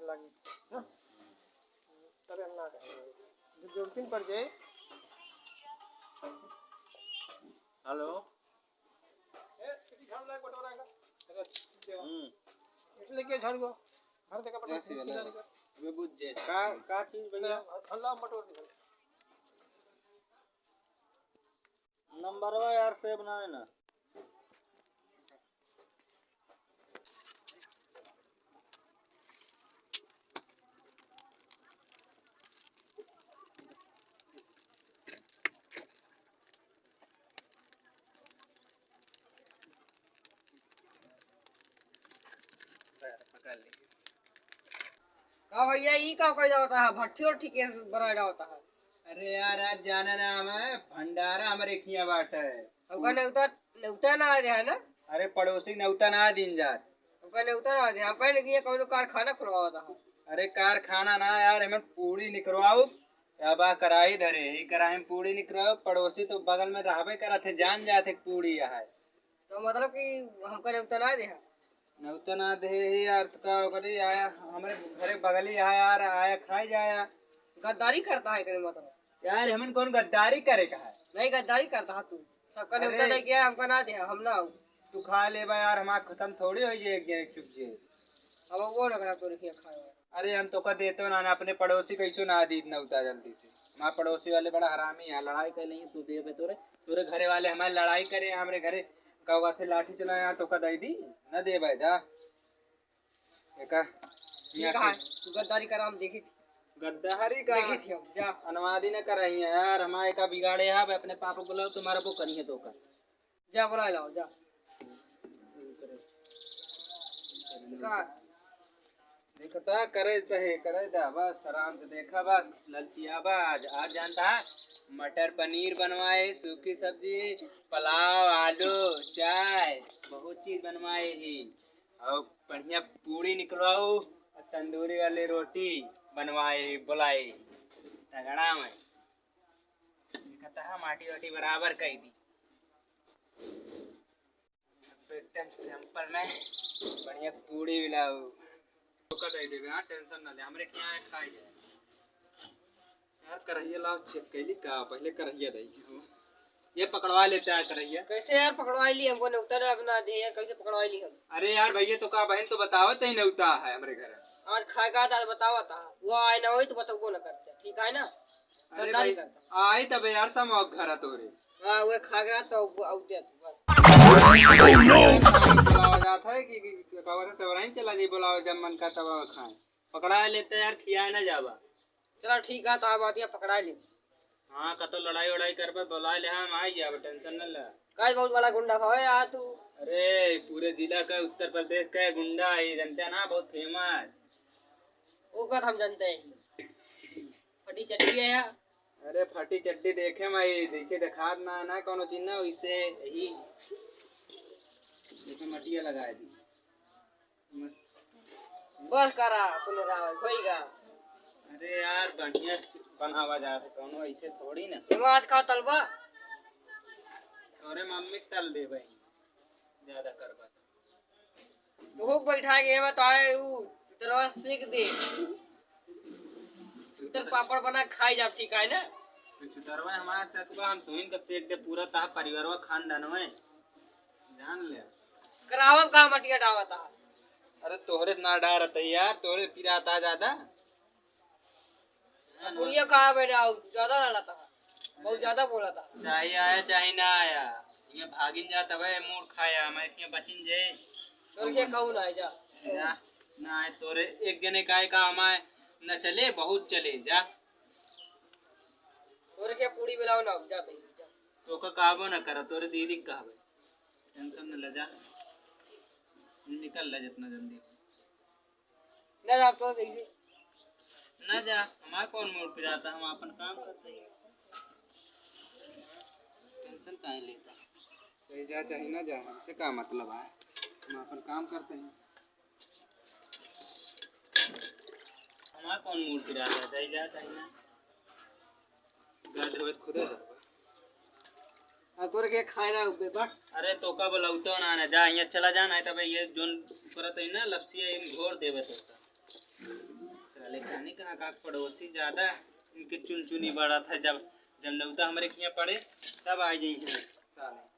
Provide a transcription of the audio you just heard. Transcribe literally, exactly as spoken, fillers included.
लगी, हाँ? तबे हम ना कहेंगे। जब जरूरत पड़ जाए। हेलो। ए, कितनी झाड़ू लाए, बटोरा का? हम्म। इसलिए क्या झाड़ू को? हर जगह बटोरा, जैसे वाला। किनारे का। अबे बुझ जे। का, का चीज भैया? हल्ला बटोर दे। नंबरवा यार सेव ना है ना। का भैया, ई का कइला होता है? भट्ठी उट्ठी के बनाए होता है? अरे यार, आज जाना ना, हमें भंडारा हमरे खिया बाटे। हमका नेवता, नेवता ना आ रहा है ना? अरे, पड़ोसी नेवता ना दीन जात। हमका नेवता ना आ रहा, हमका नहीं किया, कौनो कारखाना खुलवावा था। अरे, कारखाना ना यार, हमें पूड़ी निकरवाओ। अब आ कराही धरे, ई कराही में पूड़ी निकरवाओ। पड़ोसी तो बगल में रहबे करत है, जान जात है पूड़ी यहाँ है। तो मतलब कि हमका नेवता ना दे है? नेवता ना दे है यार, तो का करे, आया हमरे घरे बगली है यार, आया खाई जाया। गद्दारी करता है, करे मतलब। यार, हमन कौन गद्दारी करे का है? नहीं, गद्दारी करता है तू। सबका नेवता अरे। दे गया, हमका ना दे, हम ना आऊ। तू खा लेबा यार, हमार खत्म थोड़ी होई जे एक जने चुप जे। अब वो ना करा, तू रखिया खाए वाला। अरे, हम तोका देतो ना, ना अपने पड़ोसी कैसो ना दी नेवता जल्दी से। हमार पड़ोसी वाले बड़ा हरामी है, लड़ाई कर लेंगे, तू देबे तोरे, तोरे घरे वाले हमारे लड़ाई करे, हमरे घरे का हुआ थे लाठी चलाया, तोका दे दी, ना देबे जा। एका, ठीक यहाँ है, के तू गद्दारी करा, हम देखी थी। गद्दारी का देखी थी हम, जा। अनुवादी न कराई है यार, हमारे का बिगाड़े है, अब अपने पापा बुलाओ, तुम्हारा वो करी है तो का। जा बुला लाओ, जा। का? देखता करे तहे, करे दा, बस आराम से देखा, बस ललचिया बा, आज, आज जानता है, मटर पनीर बनवाए, सूखी सब्जी, पुलाव, आलू, चाय, बहुत चीज बनवाए ही। और बढ़िया पूड़ी निकलवाओ और तंदूरी वाली रोटी बनवाए, बोलाए। तगड़ा में। कहता है माटी वाटी बराबर कई दी। एकदम simple में बढ़िया पूड़ी मिलाओ। धोखा दे देबे, हाँ, tension ना ले, हमरे के यहाँ खाए जाए। यार, करहिया लाओ, check कैली का, पहले करहिया दे। ये पकड़वा लेते हैं करहिया। कैसे यार पकड़वा ली, हमको नेवता ना, ना दे यार, कैसे पकड़वा ली हम? अरे यार भैया, तो का बहन तो बतावत ही नेवता है हमरे घर। आज खाए का था, बतावा था, वो आए ना होई तो बताओ ना करते, ठीक है ना? अरे गद्दारी भाई, करता। आई तबे यार, समोक घर तोरे। हाँ, वो खा गया तो वो आउते तू बस। बुलावा जात है कि, कि, कि कवर से सेवराइन चला जाई, बुलावा जब मन का तब खाए। पकड़ा लेते यार, खिया ना जावा। चला ठीक है, तो बात ये पकड़ा ले। हाँ, कतो लड़ाई वड़ाई करबे, बुला ले, हम आई जाबे, tension न ले। काहे बहुत बड़ा गुंडा हवे यार तू। अरे, पूरे जिला का, उत्तर प्रदेश का गुंडा है, जानते हैं ना, बहुत famous। ओकर हम जानते हैं। फटी चड्डी है यार। अरे, फटी चड्डी देखे में जैसे देखात ना, ना कोनो चीज ना, वैसे ही जैसे मटिया लगा दी। बस करा, सुन रहा है, होइगा। अरे यार, बढ़िया से बनावा जात है, कौनो ऐसे थोड़ी ना। एमा आज का तलबा? अरे मम्मी तल दे भाई, ज्यादा करबा तो। तू हो बैठा के एमा तो आए, ऊ चुतरवा सेक दे। चुतर पापड़ बना खाई जाब, ठीक है ना? तो चुतरवा हमारे साथ बा, हम तुहिन का सेक दे, पूरा ता परिवारवा खानदानवा। जान ले। करावब का मटिया डावता? अरे तोहरे ना डारत है यार, तोहरे पिराता ज्यादा। बुढ़िया कहाँ बैठा हो? ज्यादा लड़ता है, बहुत ज्यादा बोलता है। चाहे आया चाहे ना आया, ये भागिन जात हवे मूड़ खाया, मैं इतने बचिन जे। तोर के कहू ना है, जा। ना, ना है तोरे एक जने का है का हमारे न चले, बहुत चले, जा। तोरे के पूरी बुलाओ ना, जा भाई, जा। तो का कहबो ना करा, तोरे दीदी के कहबे। Tension न ले जा। निकल ले जितना जल्दी। ना, ना, आप तो देखिए। ना जा, हमारा कौन मूड पिराता, हम अपन काम करते हैं। Tension काहे लेता? चाहे जा, चाहे ना जा, हमसे का मतलब है? हम अपन काम करते हैं। हमारा कौन मूड पिराता, चाहे जा, चाहे ना। गाजर होत खुदे धरबा। आ तोरे के खाए ना उबे बा। अरे तो का बोला, उतो ना, ना जा, यहाँ चला जा, नहीं तब ये जोन करत है ना, लस्सी है, इन घोर देवे तो। साले जाने कहाँ का पड़ोसी ज्यादा इनके चुनचुनी बढ़त है। जब, जब नौता हमरे खिया पड़े, तब आ जाई हैं साले।